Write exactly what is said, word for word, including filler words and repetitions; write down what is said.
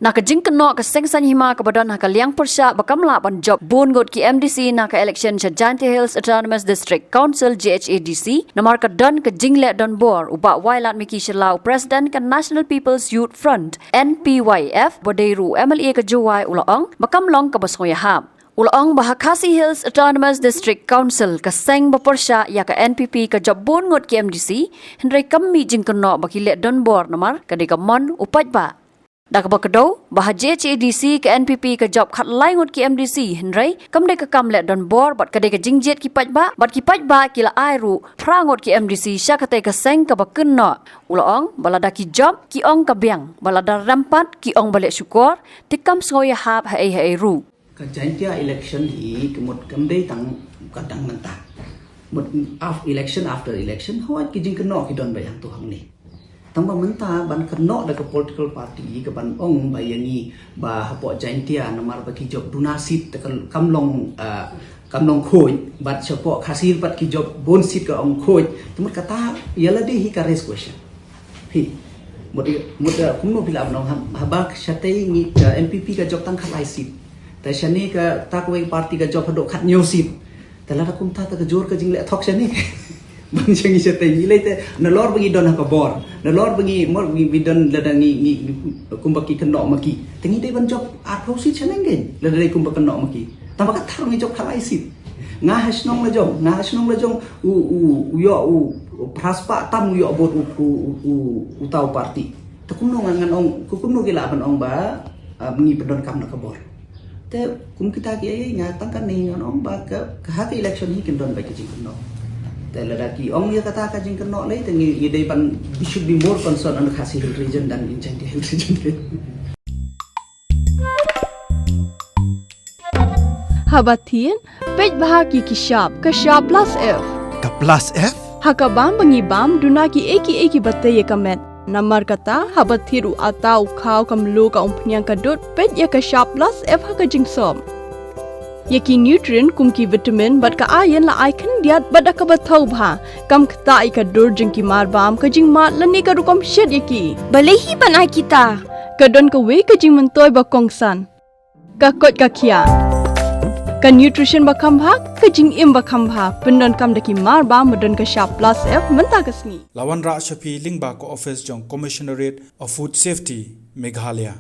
Na ka jingkynnoh ka seng saiñ hima kaba don ha ka liang pyrshah ba kam lah ban jop bun ngut ki M D C na ka election sha Jaintia Hills Autonomous District Council, J H A D C, namar ka don ka jingleh donbor, u Bah Wailadmiki Shylla, u President ka National People's Youth Front, N P Y F, ba dei ruh u M L A ka Jowai, u la ong ba kam long kaba sngewïahap. U la ong ba ha Khasi Hills Autonomous District Council, ka seng ba pyrshah ïa ka N P P, ka jop bun ngut ki M D C, hynrei kam mih jingkynnoh ba ki leh donbor namar ka dei ka mon u paidbah. Da kaba kdew, ba ha J H A D C ka N P P ka jop khatlai ngut ki M D C, hynrei kam dei ka kam leh donbor bad ka dei ka jingjied ki paidbah, bad ki paidbah ki la ai ruh phra ngut ki M D C sha katei ka seng kaba kynnoh. U la ong ba lada ki jop, ki ong ka biang, ba lada rem pat, ki ong ba leh shukor, te kam sngewïahap haei haei ruh. Ka Jaintia election hi ka mut kam dei tang ka dang mynta. Mut af-, election after election, hawai ki jingkynnoh ki don ba ïa hangto hangne. Tang ba mynta ban kynnoh da ka political party ka ban ong ba ïa ngi ba hapoh Jaintia namar ba ki jop duna seat te ka kam long, ah, kam long khuid, bad shapoh Khasi Hills pat ki jop bun seat ka ong khuid. Te mut kata ïa lade hi ka raise question. Phi, mut, mut, uh, kumno phi lah ban ong, ha, haba shatei ngi, uh, N P P ka jop tang khatlai seat. Te shane kata kawei party ka jop haduh khathynñiew seat. Te lada kumta te ka jur ka jingleh thok shane. Ban sha ngi shatei ngi lei te nalor ba ngi don ha ka bor. Nalor ba ngi mor ngi, ngi don lada ngi, ngi, ngi kumba ki kynnoh ma ki. Te ngi dei ban jop arphew seat shaneng kein. Lada dei kumba kynnoh ma ki. Tang ba ka thar ngi jop khatlai seat. Nga ha shnong la jong, nga ha shnong la jong, u, u, u ïoh u, u phra spah tam u ïoh vote u, u, u, u, uta u party. Te kumno ngan, ngan ong, ku kumno ki lah ban ong ba, ah, ngi pyndonkam na ka bor. Te kum kita ki ei, nga tang kane ngan ong ba ka, ka ha ka election hi kin don ba ki jingkynnoh. Te lada ki ong ïa kata ka jingkynnoh lei, te ngi, ngi dei ban, we should be more concerned on the Khasi Hill region than in Jaintia Hill region. Haba thied, peit bha ki ki shap, ka shap plus F. Ka plus F? Ha ka bam ba ngi bam, duna ki ei ki ei kiba tei ïa ka met. Namar kata, haba thied u atta, u khaw, ka mluh, ka umphniang, ka dud, peit ïa ka shap plus F ha ka jingsop. Ïa ki nutrient kum ki vitamin bad ka iron la ai khyndiat bad da kaba thaw bha. Kam ktah ïa ka dur jong ki marbam, ka jingmad lane ka rukom shet ïa ki. Balei hi ban ai kita? Ka don kawei ka jingmyntoi ba kongsan. Ka koit ka khiah. Ka nutrition ba kham bha, ka jingim ba kham bha. Pyndonkam da ki marbam ba don ka shap plus F mynta ka sngi. La wanrah sha phi lyngba ka office jong Commissionerate of Food Safety, Meghalaya.